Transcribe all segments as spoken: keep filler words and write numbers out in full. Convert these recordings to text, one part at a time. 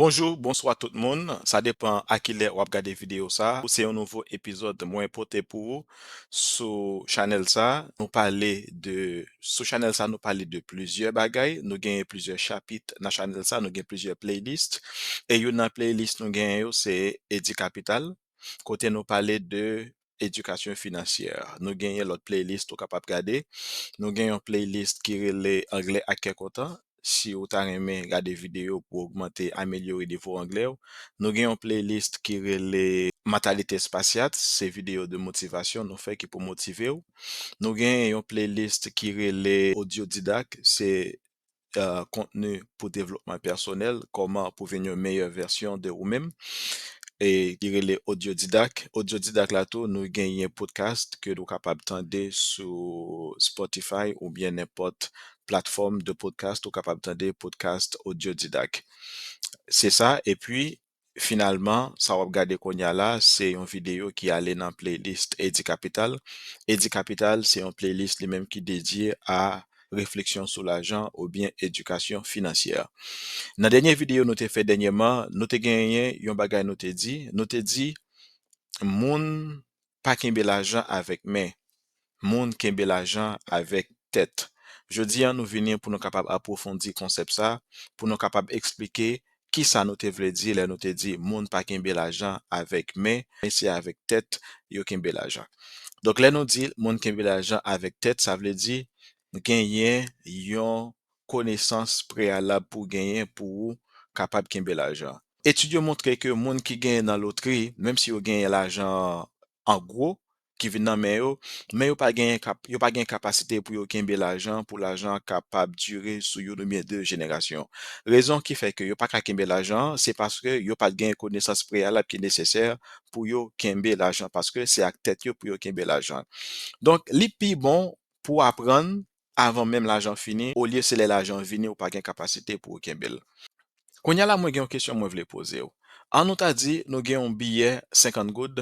Bonjou, bonswa tout moun. Sa depan a ki lè w ap gade videyo sa. Ou se yon nouvo epizòd mwen pote pou ou sou chanèl sa. Nou pale de, sou chanèl sa, nou pale de plizyè bagay. Nou genyen plizyè chapit nan chanèl sa, nou gen plizyè playlist. E youn nan playlist nou genyen yo, se Edi Kapital, kote nou pale de edikasyon finansyè. Nou genyen lòt playlist ou kapab gade. Nou gen yon playlist ki rele Anglè ak kè kontan. Si ou ta renmen gade videyo pou ogmante, amelyore nivo anglè w, nou gen yon playlist ki rele Mantalite Espasyat, se videyo de motivasyon nou fè ki pou motive w. Nou gen yon playlist ki rele Audiodidak, se, eh, kontni pou devlopman pèsonèl, kòman pou vin yon meyè vèsyon de ou menm, e ki rele Audiodidak. Audiodidak la tou, nou genyen podcast ke nou kapab tande sou Spotify oubyen nenpòt platfòm de podcast ou kapab tande podcast Audiodidak. Se sa, epi finalman, sa w ap gade kounye a la, se yon videyo ki ale nan playlist Edi Kapital. Edi Kapital, se yon playlist li menm ki dedye a refleksyon sou lajan oubyen edikasyon finansyè. Nan dènye videyo nou te fè dènyèman, nou te genyen yon bagay nou te di. Nou te di, moun pa kenbe lajan avèk men. Moun kenbe lajan avèk tèt. Jodi a, nou vini pou nou kapab apwofondi konsèp sa, pou nou kapab eksplike kisa nou te vle di lè nou te di moun pa kenbe lajan avèk men, men se avèk tèt yo kenbe lajan. Donk, lè nou di moun kenbe lajan avèk tèt, sa vle di genyen yon konesans preyalab pou genyen pou ou kapab kenbe lajan. Etid yo montre ke moun ki genyen nan lotri, menm si yo genyen lajan an gwo, ki vin nan men yo, men yo pa genyen kap-, yo pa gen kapasite pou yo kenbe lajan, pou lajan kapab dire sou youn oubyen de jenerasyon. Rezon ki fè ke yo pa ka kenbe lajan, se paske yo pa t gen konesans preyalab ki nesesè pou yo kenbe lajan, paske se ak tèt yo pou yo kenbe lajan. Donk, li pi bon pou aprann avan menm lajan fini, olye se lè lajan vini ou pa gen kapasite pou ou kenbe l. Kounye a la, mwen gen yon kesyon mwen vle poze w. An nou ta di nou gen yon biyè senkant goud,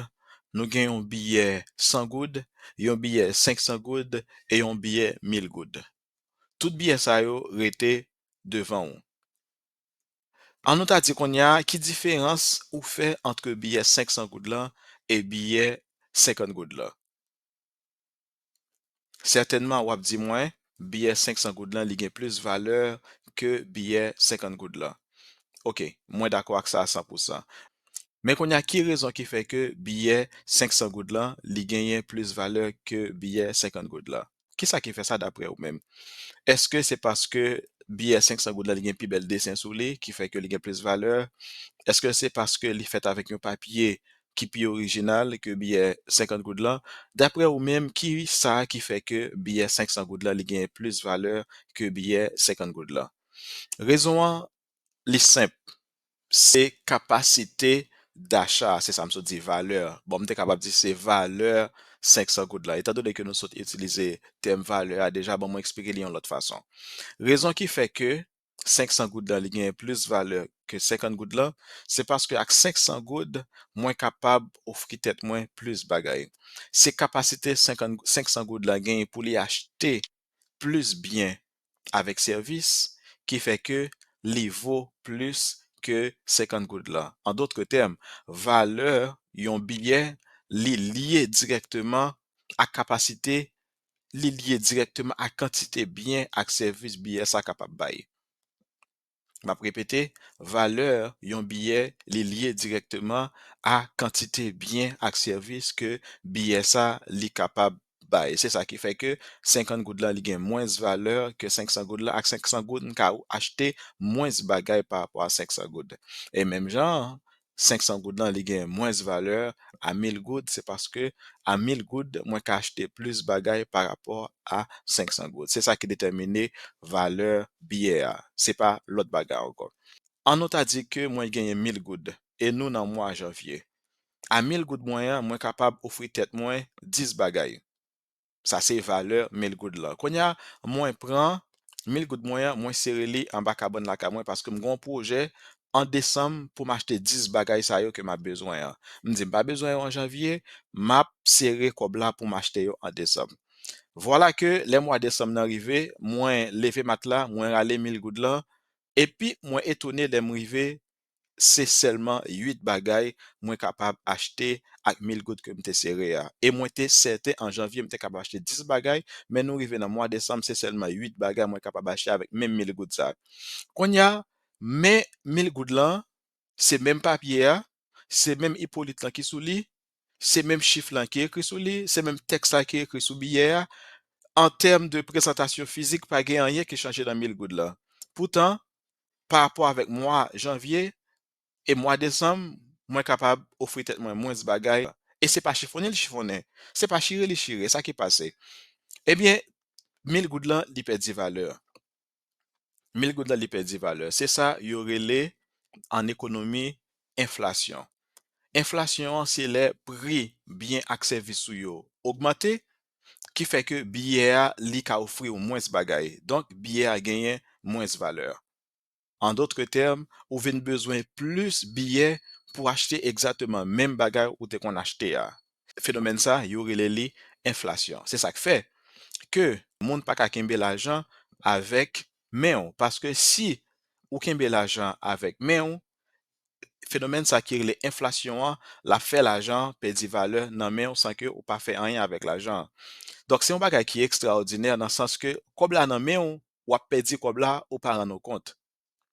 nou gen yon biyè san goud, yon biyè senk san goud e yon biyè mil goud. Tout biyè sa yo rete devan w. An nou ta di kounye a, ki diferans ou fè ant biyè senk san goud lan e biyè senkant goud lan? Sètènman, w ap di mwen, biyè senk san goud lan, li gen plis valè ke biyè senkant goud lan. Oke, mwen dakò ak sa a san pou san. Men kounye a, ki rezon ki fè ke biyè senk san goud lan, li genyen plis valè ke biyè senkant goud lan? Kisa ki fè sa daprè ou menm? Èske se paske biyè senk san goud lan, li gen pi bèl desen sou li, ki fè ke li gen plis valè? Èske se paske li fèt avèk yon papye ki pi orijinal ke biyè senkant goud lan? Daprè ou menm, kisa ki fè ke biyè senk san goud lan, li gen plis valè ke biyè senkant goud lan? Rezon an, li senp. Se kapasite dacha, se sa m sot di, valè. Bon, m te kapab di se valè senk san goud lan. Etandone ke nou sot itilize tèm valè a deja, ban mwen eksplike li yon lòt fason. Rezon ki fè ke senk san goud lan, li genyen plis valè ke senkant goud lan, se paske ak senk san goud, mwen kapab ofri tèt mwen plis bagay. Se kapasite senkant, senk san goud lan genyen pou li achte plis byen avèk sèvis ki fè ke li vo plis ke senkant goud lan. An dòt tèm, valè yon biyè, li lye dirèkteman ak kapasite, li lye dirèkteman ak kantite byen ak sèvis biyè sa kapab bay. M ap repete, valè yon biyè, li lye dirèkteman a kantite byen ak sèvis ke biyè sa li kapab bay. Se sa ki fè ke senkant goud lan, li gen mwens valè ke senk san goud lan, ak senk san goud, m ka achte mwens bagay pa rapò a senk san goud. E menm jan an, senk san goud lan, li gen mwens valè a mil goud, se paske a mil goud, mwen ka achte plis bagay pa rapò a senk san goud. Se sa ki detèmine valè biyè a. Se pa lòt bagay ankò. An nou ta di ke mwen genyen mil goud e nou nan mwa janvye. A mil goud mwen an, mwen kapab ofri tèt mwen dis bagay. Sa se valè mil goud lan. Kounye a, mwen pran mil goud mwen an, mwen sere li anba kabann lakay mwen paske m gen yon pwojè an desanm pou m achte dis bagay sa yo ke m ap bezwen an. M di m pa bezwen yo an janvye, m ap sere kòb la pou m achte yo an desanm. Vwala ke lè mwa desanm nan rive, mwen leve matla, mwen rale mil goud lan, epi mwen etone lè m rive se sèlman uit bagay mwen kapab achte ak mil goud ke m te sere a. E mwen te sèten an janvye m te kapab achte dis bagay, men nou rive nan mwa desanm, se sèlman uit bagay mwen kapab achte avèk menm mil goud sa. Kounye a, men mil goud lan, se menm papye a, se menm Ipolit lan ki sou li, se menm chif lan ki ekri sou li, se menm tèks la ki ekri sou biyè a. An tèm de prezantasyon fizik, pa gen anyen ki chanje nan mil goud lan. Poutan, pa rapò avèk mwa janvye e mwa desanm, mwen kapab ofri tèt mwen mwens bagay. E se pa chifonnen li chifonnen, se pa chire li chire, sa ki pase. Ebyen, mil goud lan, li pèdi valè. Mil goud lan, li pèdi valè. Se sa yo rele an ekonomi enflasyon. Enflasyon an, se lè pri byen ak sèvis ou yo ogmante, ki fè ke biyè a, li ka ofri w mwens bagay. Donk, biyè a genyen mwens valè. An dòt tèm, ou vin bezwen plis biyè pou achte egzakteman menm bagay ou te konn achte a. Fenomèn sa, yo rele li enflasyon. Se sa k fè ke moun pa ka kenbe lajan avèk men w. Paske si ou kenbe lajan avèk men w, fenomèn sa ki rele enflasyon an, l ap fè lajan pèdi valè nan men w san ke ou pa fè anyen avèk lajan an. Donk, se yon bagay ki ekstraòdinè nan sans ke kòb la nan men w, w ap pèdi kòb la, ou pa rann ou kont.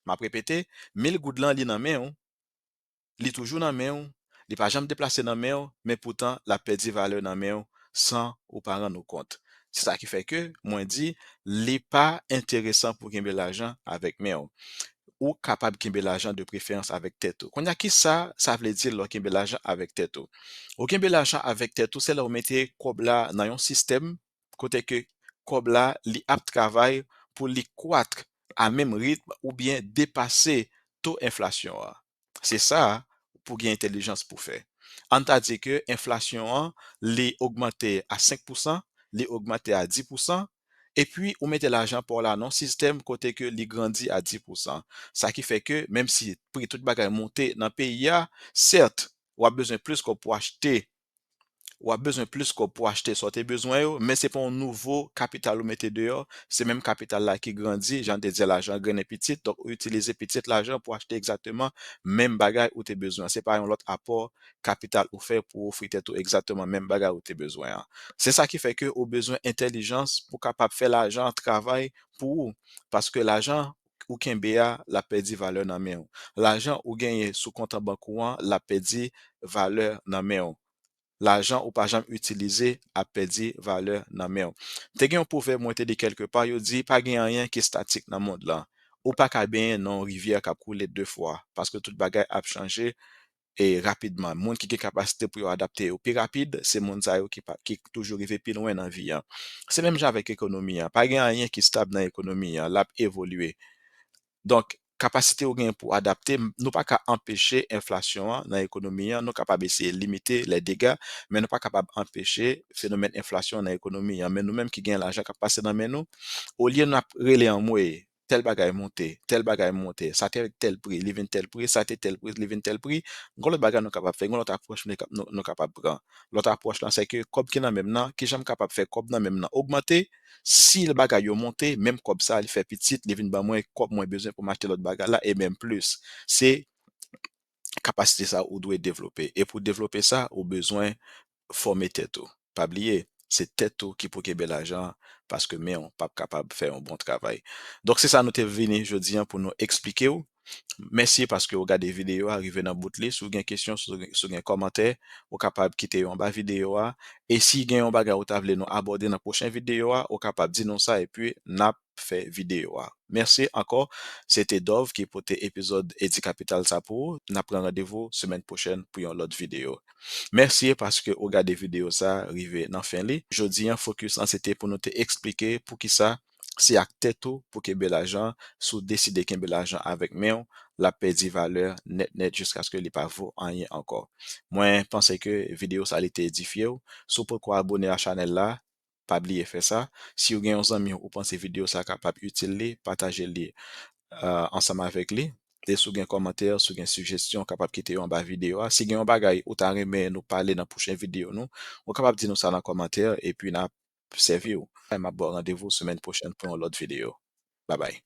M ap repete, mil goud lan li nan men w, li toujou nan men w, li pa janm deplase nan men w, men poutan l ap pèdi valè nan men w san ou pa rann ou kont. Se sa ki fè ke mwen di, li pa enteresan pou kenbe lajan avèk men w. Ou kapab kenbe lajan de preferans avèk tèt ou. Kounye a, kisa sa vle di lè w kenbe lajan avèk tèt ou? Ou kenbe lajan avèk tèt ou, se lè w mete kòb la nan yon sistèm kote ke kòb la, li ap travay pou li kwat a menm ritm oubyen depase to enflasyon an. Se sa pou gen entèlijans pou fè. Ann ta di ke enflasyon an, li ogmante a senk pousan, li ogmante a dis pousan, epi ou mete lajan pa w la nan yon sistèm kote ke li grandi a dis pousan. Sa ki fè ke, menm si pri tout bagay monte nan peyi a, sèt, w ap bezwen plis kòb pou achte, w ap bezwen plis kòb pou achte sa w te bezwen yo, men se pa yon nouvo kapital ou mete deyò, se menm kapital la ki grandi, jan n te di a, lajan grennen pitit, donk ou itilize pitit lajan pou achte egzakteman menm bagay ou te bezwen. Se pa yon lòt apò kapital ou fè pou ofri tèt ou egzakteman menm bagay ou te bezwen an. Se sa ki fè ke ou bezwen entèlijans pou kapab fè lajan an travay pou ou, paske lajan ou kenbe a, l ap pèdi valè nan men w. Lajan ou genyen sou kont an bank ou an, l ap pèdi valè nan men w. Lajan ou pa janm itilize ap pèdi valè nan men w. Te gen yon pwovèb mwen te li kèlke pa, yo di, pa gen anyen ki estatik nan mond lan. Ou pa ka benyen nan yon rivyè k ap koule de fwa, paske tout bagay ap chanje e rapidman. Moun ki gen kapasite pou yo adapte yo pi rapid, se moun sa yo ki pa, ki toujou rive pi lwen nan vi an. Se menm jan avèk ekonomi an. Pa gen anyen ki stab nan ekonomi an, l ap evolye. Donk, kapasite ou genyen pou adapte, m-, nou pa ka anpeche enflasyon an nan ekonomi an, nou kapab eseye limite lè dega, men nou pa kapab anpeche fenomèn enflasyon an nan ekonomi an. Men nou menm ki gen lajan k ap pase nan men nou, olye n ap rele anmwe, tèl bagay monte, tèl bagay monte, sa te tèl pri, li vin tèl pri, sa te tèl pri, li vin tèl pri, gon lòt bagay nou kapab fè, gon lòt apwòch nou ka-, nou, nou kapab pran. Lòt apwòch lan, se ke kòb ki nan men m nan, kijan m kapab fè kòb nan men m nan ogmante, si bagay yo monte, menm kòb sa, li fè pitit, li vin ban mwen kòb mwen bezwen pou m achte lòt bagay la, e menm plis. Se kapasite sa ou dwe devlope. E pou devlope sa, ou bezwen fòme tèt ou. Pa bliye, se tèt ou ki pou kenbe lajan an, paske men w p ap kapab fè yon bon travay. Donk, se sa nou te vini jodi an pou nou eksplike w. Mèsi paske ou gade videyo a rive nan bout li. Si w gen kesyon, si w gen, si w gen kòmantè, ou kapab kite yo anba videyo a. E si gen yon bagay ou ta vle nou abòde nan pwochen videyo a, ou kapab di nou sa, epi n ap fè videyo a. Mèsi ankò. Se te Dove ki pote epizòd Edi Kapital sa pou ou. N ap pran randevou semèn pwochèn pou yon lòt videyo. Mèsi paske ou gade videyo sa rive nan fen li. Jodi an, fokis lan se te pou nou te eksplike poukisa se ak tèt ou pou kenbe lajan. Si w deside kenbe lajan avèk men w, l ap pèdi valè nèt nèt jiskaske li pa vo anyen ankò. Mwen panse ke videyo sa li te edifye w. Si w poko abone a chanèl la, pa bliye fè sa. Si w gen yon zanmi ou panse videyo sa kapab itil li, pataje li, euh, ansanm avèk li. E si w gen kòmantè, si w gen sijesyon, w kapab kite yo anba videyo a. Si gen yon bagay ou ta renmen nou pale nan pwochen videyo nou, ou kapab di nou sa nan kòmantè, epi n ap sèvi w. M ap ba w randevou semèn pwochèn pou yon lòt videyo. Babay.